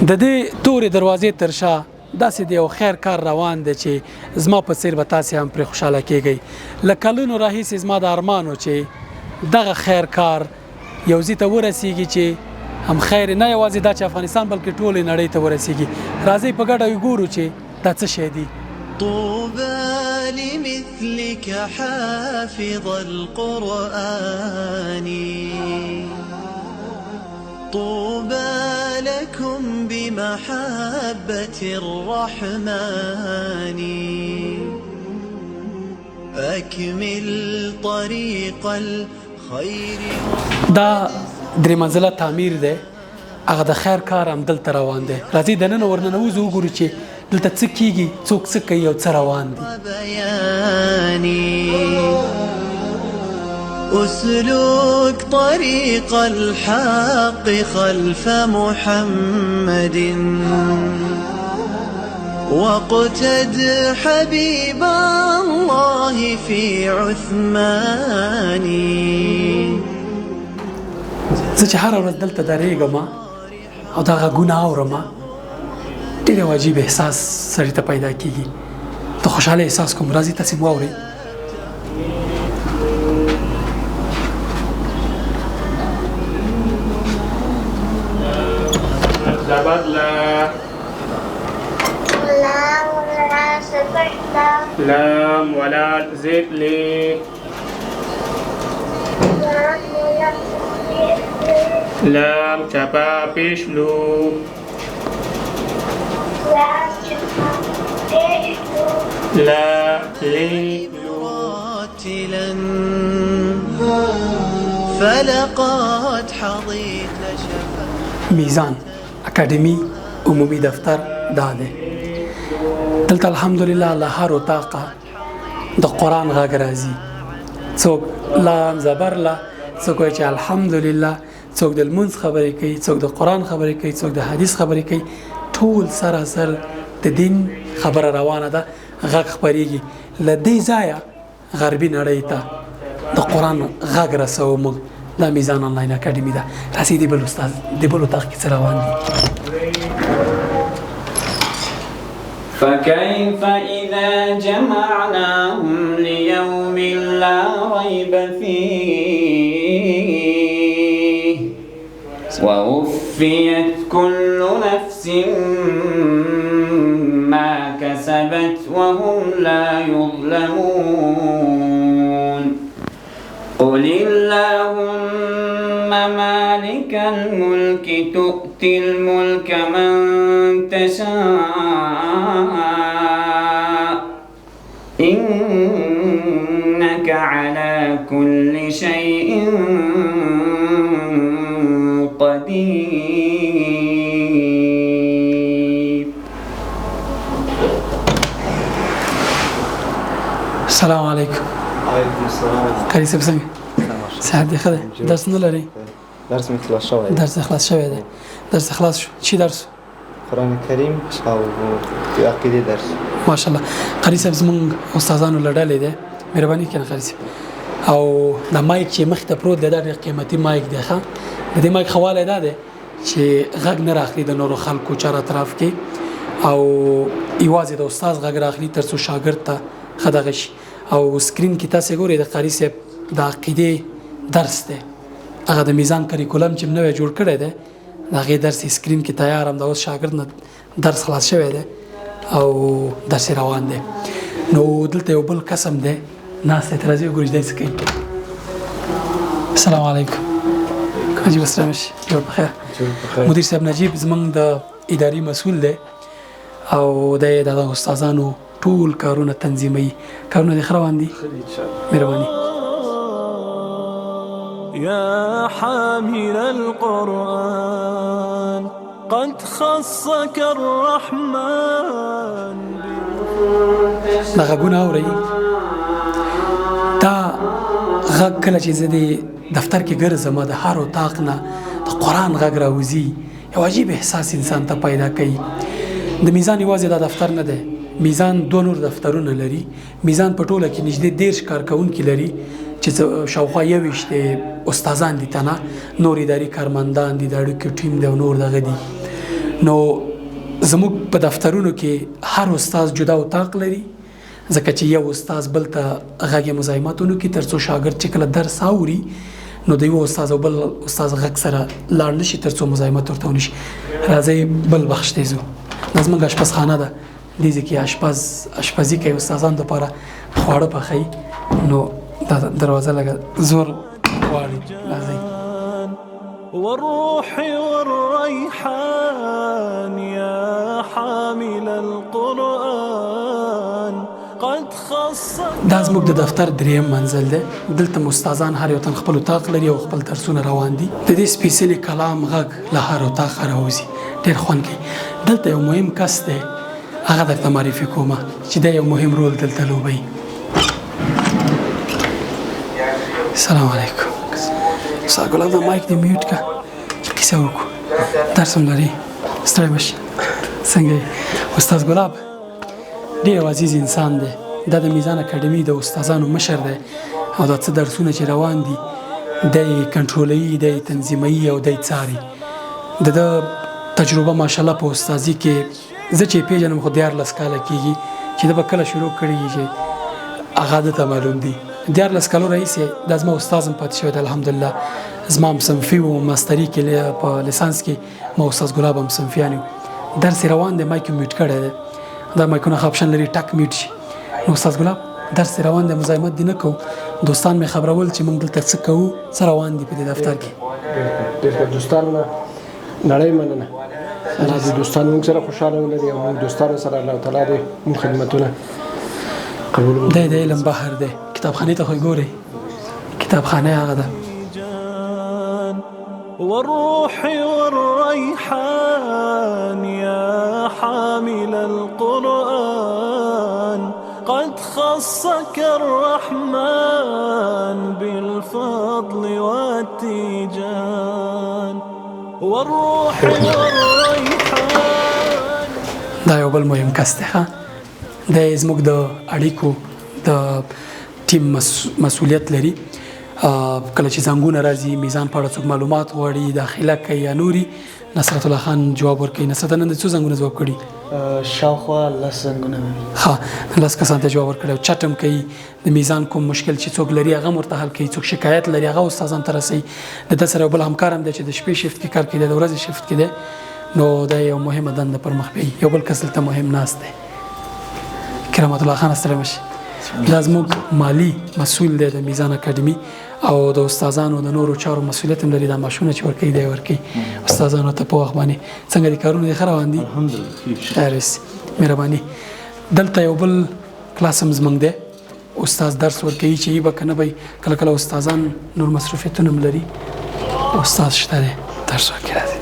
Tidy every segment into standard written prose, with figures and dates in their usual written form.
د دې تورې دروازې تر شا داسې د یو خیر کار روان دی چې زما په څیر به تاسې هم پرې خوشحاله کیږئ. له کلونو راهیسې زما د ارمان و چې دغه خیر کار یو ځای ته ورسیږي چې هم خیر نه یوازې دا چې افغانستان بلکې ټولې نړۍ ته ورسیږي. راځئ په ګډه یې ګورو چې دا څه شی دي. طوبى لمثلك حافظ القرآن طوبى لكم بمحبة الرحمن أكمل طريق الخير. دا درې منزله تعمیر دی، هغه د خیر کار هم دلته روان دی. راځئ دننه ورننوځو وګورو چې دلته څه کیږي، څوک څه کوي او څه روان دي. بياني أسلك طريق الحق خلف محمد وقتد حبيب الله في عثمان. زه چې هره ورځ دلته درېږم او دا غږونه اورم، ډېر یو عجیب احساس سړي ته پیدا کېږي، د خوشحالۍ احساس کوم. راځئ تاسې هم واورئ. زبر لا لام ولا زير لي لام چپا پیش لو لا لي لو مرتلا فلقد حظيت شفا. میزان اکاډمي عمومي دفتر دا دی. دلته الحمدلله له هر اتاقه د قرآن غږ راځي. څوک لام زبر لا، څوک وایي چې الحمدلله، څوک د لمونځ خبرې کوي، څوک د قرآن خبرې کوي، څوک د حدیث خبرې کوي. ټول سراسر د دین خبره روانه ده، غږ خپرېږي. له دې ځایه غربي نړۍ ته د قرآن غږ رسوو موږ. دا میزان آنلاین اکاډمي ده. راسئ د بل استاد د بل اتاق کې څه روان دي. فكيف إذا جمعناهم ليوم لا ريب فيه ووفيت كل نفس ما كسبت وهم لا يظلمون. قل اللهم مالك الملك تؤتي الملك من تشاء إنك على كل شيء قدير. السلام علیکم. علیکم السلام. قاري صاحب څنګه صحت دې ښه دی؟ درس نه لرې؟ درس مې خلاص شوی دی. درس دې خلاص شوی دی. درس خلاص شو. چی درس؟ قرآن کریم او د عقیدې درس. ماشاءالله. قاري صاحب زمونږ استادانو له ډلې دی، مهرباني کوئ قاري صاحب. او دا مایک چې مخې ته پروت دی دا ډېر قیمتي مایک دی. ښه، د دې مایک ښه والی دا دی چې غږ نه راخلي د نورو خلکو چار اطراف کې، او یوازې د استاد غږ راخلي تر څو شاګرد ته ښه دغه شي. او سکرین کې تاسې ګورئ د قاري صاحب د عقیدې درس دی، هغه د میزان کریکولم چې نوی جوړ کړی دی د هغې درس یې سکرین کې تیار هم ده. اوس شاګرد نه درس خلاص شوی دی او درس یې روان دی. نو دلته یو بل کس هم دی ناست دی، ته راځئ وګورئ چې دی څه کوي. السلام علیکم. نجیب السلام شي، جوړ په خیر. مدیر صاحب نجیب زمونږ د اداري مسؤل دی او دی د دغه استادانو ټول کارونه تنظیموي. کارونه دې ښه روان دي؟ مهرباني. يا حامل القرآن قد خصك الرحمن. دا غږونه اورئ؟ دا غږ کله چې زه د دفتر کې ګرځم د هر اتاق نه د قرآن غږ راوځي، یو عجیب احساس انسان ته پیدا کوي. د میزان یوازې دا دفتر نه دی، میزان دوه نور دفترونه لري. میزان په ټوله کې نږدې 30 کارکوونکي لري چې شاوخوا 21 استادان دي، تنه نور اداري کارمندان دي، د اړیکو ټیم دی او نور دغه دي. نو زموږ په دفترونو کې هر استاد جدا اتاق لري، ځکه چې یو استاد بل ته غږ مزاحمت ونه کړي، ترڅو شاګرد چې کله درس اوري نو د یو استاد او بل استاد غږ سره لاړ نشي، ترڅو مزاحمت ورته ونشي. راځئ بل بخش ته ځو. دا زموږ اشپزخانه ده. دې ځای کې اشپزي کوي، استادانو دپاره خواړه پخوي. نو دا دروازه لږه زور غواړي. راځئ. والروح والريحان يا حامل القرآن قد خصك. دا زموږ د دفتر دریم منزل دی. دلته مو استادان هر یو تن خپل اتاق لري او خپل درسونه روان دي. د دې سپېڅلي کلام غږ له هر اتاقه راوځي، ډېر خوند کوي. دلته یو مهم کس دی، هغه درته معرفي کومه چې دا یو مهم رول دلته لوبوي. السلام علیکم استاد ګلاب، دا mic دې mute که چې کیسه وکړو. درس هم لري، ستړی مه شي. څنګه یې استاد ګلاب؟ ډېر یو عزیز انسان دی. دا د میزان اکاډمي د استادانو مشر دی او دا څه درسونه چې روان دي دی کنټرولوي، دی تنظیموي او دی څاري. د ده تجربه ماشاءالله په استادي کې زه چې پېژنم خو 13 کاله کېږي چې ده به کله شروع کړي چې هغه ده ته معلوم دي. 13 کالو راهیسې دا زما استاد هم پاتې شوی دی الحمدلله. زما هم صنفي و، ماستري کې په لیسانس کې ما استاد ګلاب هم صنفیان یو. درس یې روان دی، mic یې mute کړی دی. دا مایکونه ښه option لري، ټک mute شي. نو استاد ګلاب درس یې روان دی، مزاحمت دې نه کوو. دوستان مې خبرول چې موږ دلته څه کوو، څه روان دي په دې دفتر کې. ډېر ښه دوستانو نه نړۍ مننه. الله دې دوستان موږ سره خوشحاله ولري او موږ دوستانو سره الله تعالی دې موږ خدمتونه قبول وکړي. دی د علم بحر دی. کتابخانې ته خو یې ګورئ، کتابخانه یې هغه ده. والروح والريحان يا حامل القرآن قد خصك الرحمن بالفضل والتيجان والروح والريحان. دا یو بل مهم کس دی. ښه دی زموږ د اړیکو د ټیم مسؤلیت لري. کله چې زنګونه راځي، میزان په اړه څوک معلومات غواړي، داخله کوي یا نوري، نصرت الله خان جواب ورکوي. نصرت، نن د څو زنګونه ځواب کړي؟ شاوخوا 10 زنګونه مې. ښه، 10 کسان ته جواب ورکړی او چټ هم کوي. د میزان کوم مشکل چې څوک لري هغه هم ورته حل کوي، څوک شکایت لري هغه استادان ته رسوي. د ده سره یو بل همکار هم دی چې د شپې shift کې کار کوي، د ورځې shift کې دی. نو دا یو مهمه دنده پر مخ بیایي. یو بل کس دلته مهم ناست دی، کرامت الله خان، ستړی مه شي. دا زموږ مالي مسؤل دی د میزان اکاډمي او د استادانو د نورو چارو مسؤلیت هم لري. دا معاشونه چې ورکوي دی ورکوي استادانو ته په وخت باندې. څنګه دي کارونه دې ښه روان دي؟ الحمدلله. خیر اوسې، مهرباني. دلته یو بل کلاس هم زموږ دی، استاد درس ورکوي چې به که نه به کله کله استادان نور مصروفیتونه هم لري. استاد شته دی، درس ورکوي. راځي.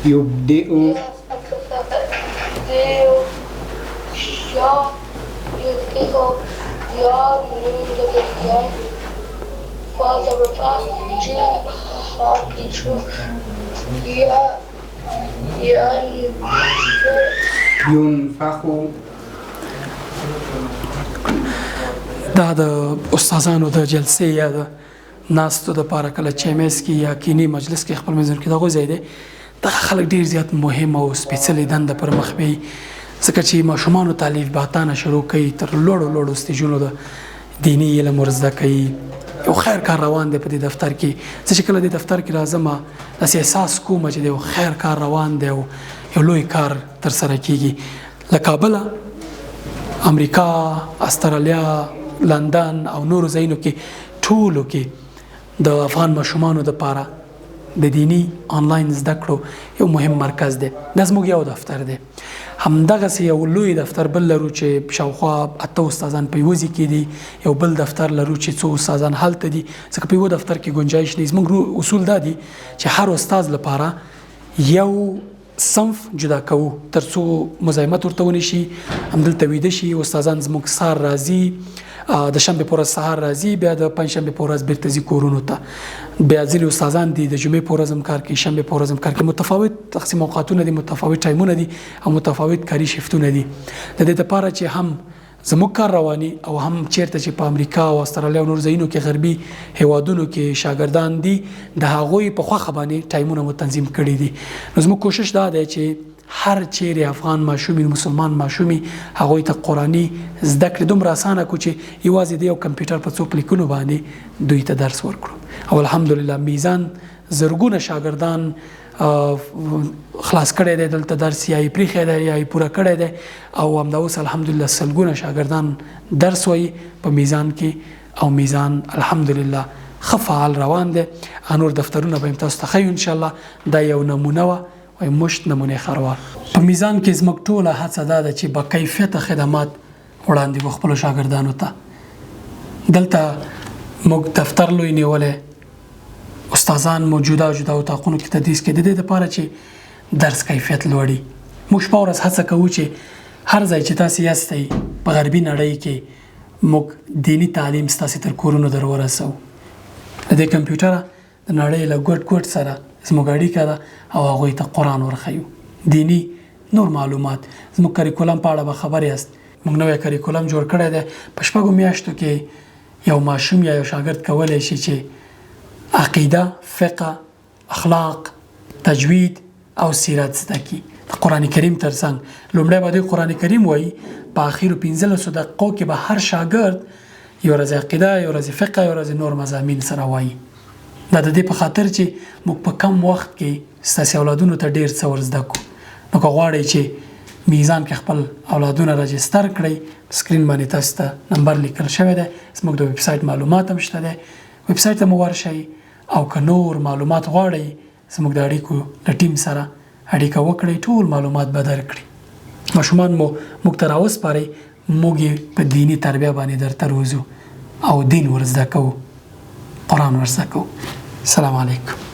يبدئ ينفخ. دا د استادانو د جلسې یا د ناستو دپاره کله چې میز کې یا کینی مجلس کې خپل منځونو کې دغه ځای دی. دغه خلک ډېر زیات مهم او سپېڅلې دنده پر مخ بیایي، ځکه چې ماشومانو ته الف باتانه شروع کوي، تر لوړو لوړو ستیجونو د دیني علم ورزده کوي. یو خیر کار روان دی په دې دفتر کې. زه چې کله دې دفتر کې راځم داسې احساس کوم چې د یو خیر کار روان دی او یو لوی کار ترسره کیږي. له کابله امریکا، استرالیا، لندن او نورو ځایونو کې ټولو کې د افغان ماشومانو دپاره د دیني آنلاین زده کړو یو مهم مرکز دی. دا زموږ یو دفتر دی. همدغسې یو لوی دفتر بل لرو چې شاوخوا 8 استادان په یوه ځای کې دي. یو بل دفتر لرو چې څو استادان هلته دي، ځکه په یوه دفتر کې ګنجایش نه. زموږ اصول دا دي چې هر استاد لپاره یو صنف جدا کوو تر څو مزاحمت ورته ونه شي، همدلته ویده شي. استادان زموږ سهار راځي، د شنبې په ورځ سهار راځي، بیا د پنجشنبې په ورځ بیرته ځي کورونو ته. بیا ځینې استادان دي د جمعې په ورځ هم کار کوي، شنبې په ورځ هم کار کوي. متفاوت تقسیم اوقاتونه دي، متفاوت ټایمونه دي او متفاوت کاري شیفتونه دي. د دې لپاره چې هم زموږ کار رواني او هم چیرته چې په امریکا او استرالیا او نور ځایونو کې غربي هیوادونو کې شاګردان دي، د هغوی په خوښه باندې ټایمونه مو تنظیم کړي دي. نو زموږ کوشش دا دی چې هر چیرې افغان ماشومي، مسلمان ماشومي، هغوی ته قرآني زده کړې دومره اسانه کو چې یوازې د یو کمپیوټر په څو کلیکونو باندې دوی ته درس ورکړو. او الحمدلله میزان زرګونه شاګردان خلاص کړی دی، دلته درس یا یې پریښی دی یا یې پوره کړی دی، او همدا اوس الحمدلله سلګونه شاګردان درس وایي په میزان کې، او میزان الحمدلله ښه فعال روان دی. هغه نور دفترونه به هم تاسو ته ښیو انشاءالله. دا یو نمونه وه، وایي مشت نمونې خروار. په میزان کې زموږ ټوله هڅه دا ده چې با کیفیته خدمات وړاندې کړو خپلو شاګردانو ته. دلته موږ دفتر لوی نیولی، استادان مو جدا جدا اتاقونو کې تدریس کوي، د دې لپاره چې درس کیفیت لوړي. موږ شپه ورځ هڅه کوو چې هر ځای چې تاسې یاستئ په غربي نړۍ کې موږ دیني تعلیم ستاسې تر کورونو در ورسوو. د دې کمپیوټره د نړۍ له ګوټ ګوټ سره زموږ اړیکه ده او هغوی ته قرآن ورښیو، دیني نور معلومات. زموږ کریکولم په اړه به خبر یاست، موږ نوی کریکولم جوړ کړی دی. په 6 میاشتو کې یو ماشوم یا یو شاګرد کولی شي چې عقیده، فقه، اخلاق، تجوید او سیرت زده کړي. د قرآن کریم ترڅنګ لومړی به دوی قرآن کریم وایي، په اخیرو 15 دقیقو کې به هر شاګرد یو ورځ عقیده، یو ورځ فقه، یو ورځ نور مضامین سره وایي. دا د دې په خاطر چې موږ په کم وخت کې ستاسې اولادونو ته ډېر څه ور زده کړو. نو که غواړئ چې میزان کې خپل اولادونه راجستر کړئ، سکرین باندې تاسو ته نمبر لیکل شوی دی، زموږ د ویب سایټ معلومات هم شته دی، ویب سایټ ته مو ورشئ. او که نور معلومات غواړئ زموږ د اړیکو له ټیم سره اړیکه وکړئ، ټول معلومات به درکړي. ماشومان مو موږ ته راوسپارئ، موږ یې په دیني تربیه باندې درته روزو او دین ور زده کوو، قرآن ور زده کوو. السلام علیکم.